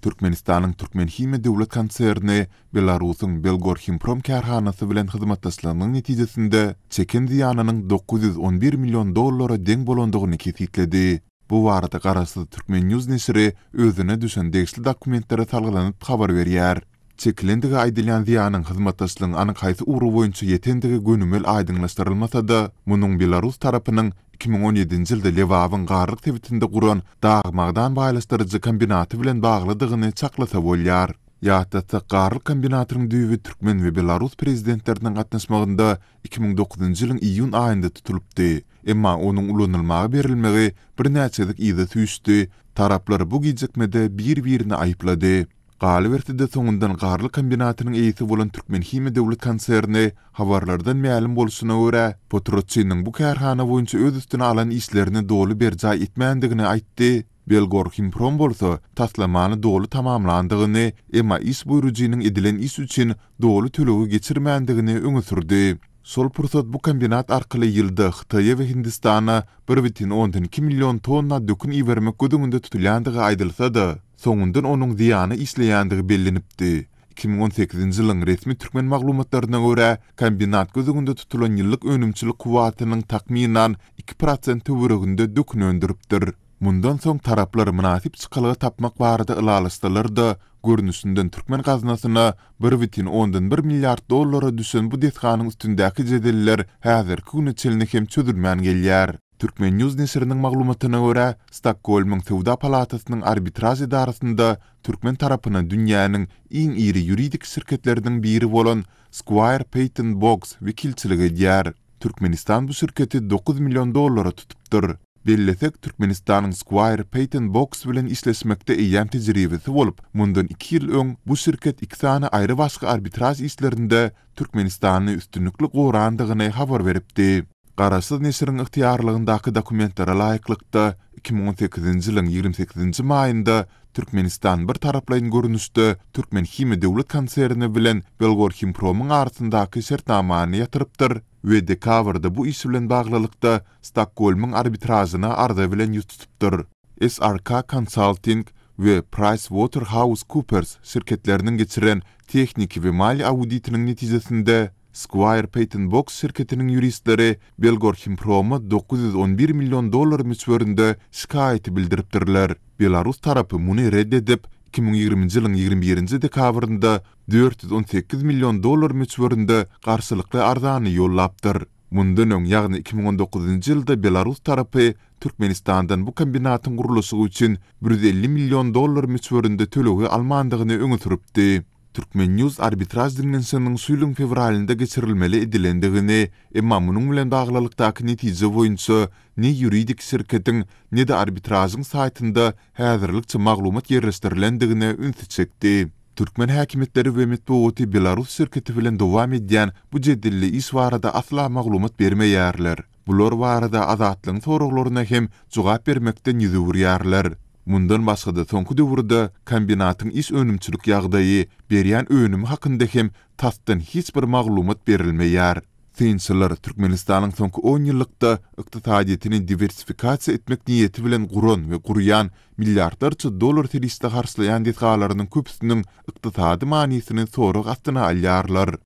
Türkmenistanyň Türkmenhimiýa döwlet konserni Belarusyň Belgorhimprom kärhanasy bilen hyzmatdaşlygynyň netijesinde çeken zyýanynyň 911 million dollara deň bolandygyny kesgitledi. Bu barada garaşsyz Turkmen. News neşiri özüne düşen degişli dokumentlere salgylanyp habar berýär. Çekilendigi aýdylýan zyýanyň hyzmatdaşlygyň anyk haýsy ugry boýunça ýetendigi gönümel aýdyňlaşdyrylmasa-da, munuň belarus tarapynyň 2017-nji ýylda Lebabyň Garlyk sebitinde guran dag-magdan baýlaşdyryjy kombinaty bilen baglydygyny çaklasa bolýar. Ýatlatsak, Garlyk kombinatynyň düýbi türkmen we belarus prezidentleriniň gatnaşmagynda 2009-njy ýylyň iýun aýynda tutulypdy. Emma onuň ulanylmaga berilmegi birnäçe gezek yza süýşdi, taraplar bu gijikmede bir-birini aýyplady. Galyberse-de, soňundan Garlyk kombinatynyň eýesi bolan Türkmenhimiýa döwlet konserni, habarlardan mälim bolşuna görä, potratçynyň bu kärhana boýunça öz üstüne alan işlerini doly berjaý etmändigini aýtdy, Belgorhimprom bolsa taslamany doly tamamlandygyny, emma iş buýrujynyň edilen iş üçin doly tölegi geçirmändigini öňe sürdi. Şol pursat bu kombinat arkaly ýylda Hytaýa we Hindistana 1,2 million tonna dökün ibermek göz öňünde tutulýandygy aýdylsa-da, soňundan onuň zyýana işleýändigi bellenipdi. 2018-nji ýylyň resmi türkmen maglumatlaryna görä, kombinat göz öňünde tutulan ýyllyk önümçilik kuwwatynyň takmynan 2% töwereginde dökün öndüripdir. Mundan soň taraplar mynasyp çykalga tapmak barada ylalaşsalar-da, görnüşinden türkmen gaznasyna 1,1 milliard dollara düşen bu desganyň üstündäki jedeller häzirki güne çenli hem çözülmän gelýär. Turkmen. News neşiriniň maglumatyna görä, Stokgolmyň Söwda palatasynyň arbitraž edarasynda türkmen tarapyna dünýäniň iň iri ýuridik şirketleriniň biri bolan Squire Patton Boggs wekilçilik edýär. Türkmenistan bu şirketi 9 million dollara tutupdyr. Bellesek, Türkmenistanyň Squire Patton Boggs bilen işleşmekde eýýäm tejribesi bolup, mundan iki ýyl öň bu şirket iki sany aýrybaşga arbitraž işlerinde Türkmenistany üstünlikli gorandygyny habar beripdi. Garaşsyz neşiriň ygtyýarlygyndaky dokumentlere laýyklykda, 2018-nji ýylyň 28-nji maýynda Türkmenistan bir taraplaýyn görnüşde Türkmenhimiýa döwlet konserni bilen Belgorhimpromyň arasyndaky şertnamany ýatyrypdyr we dekabrda bu iş bilen baglylykda Stokgolmyň arbitražyna arza bilen ýüz tutupdyr. SRK Consulting we PricewaterhouseCoopers şirketleriniň geçiren tehniki we maliýe auditiniň netijesinde, Squire Patton Boggs şirketiniň ýuristleri Belgorhimproma 911 million dollar möçberinde şikaýaty bildiripdirler. Belarus tarapy muny ret edip, 2020-nji ýylyň 21-nji dekabrynda 418 million dollar möçberinde garşylykly arzany ýollapdyr. Mundan öň, ýagny 2019-njy ýylda belarus tarapy Türkmenistandan bu kombinatyň gurluşygy üçin 150 million dollar möçberinde tölegi almandygyny öňe sürüpdi. Turkmen. News arbitraž diňlenişiginiň şu ýylyň fewralynda geçirilmeli edilendigini, emma munuň bilen baglylykdaky netije boýunça ne ýuridik şirketiň, ne-de arbitražyň saýtynda häzirlikçe maglumat ýerleşdirilendigine ünsi çekdi. Türkmen häkimiýetleri we metbugaty belarus şirketi bilen dowam edýän bu jedelli iş barada asla maglumat bermeýärler. Bular barada Azatlygyň soraglaryna hem jogap bermekden ýüz öwürýärler. Mundan başga-da soňky döwürde kombinatyň iş önümçilik ýagdaýy, berýän önümi hakynda hem tasdan hiç bir maglumat berilmeýär. Synçylar Türkmenistanyň soňky on ýyllykda ykdysadyýetini diwersifikasiýa etmek niýeti bilen guran we gurýan milliardlarça dollar serişde harçlaýan desgalarynyň köpüsiniň ykdysady manysyny sorag astyna alýarlar.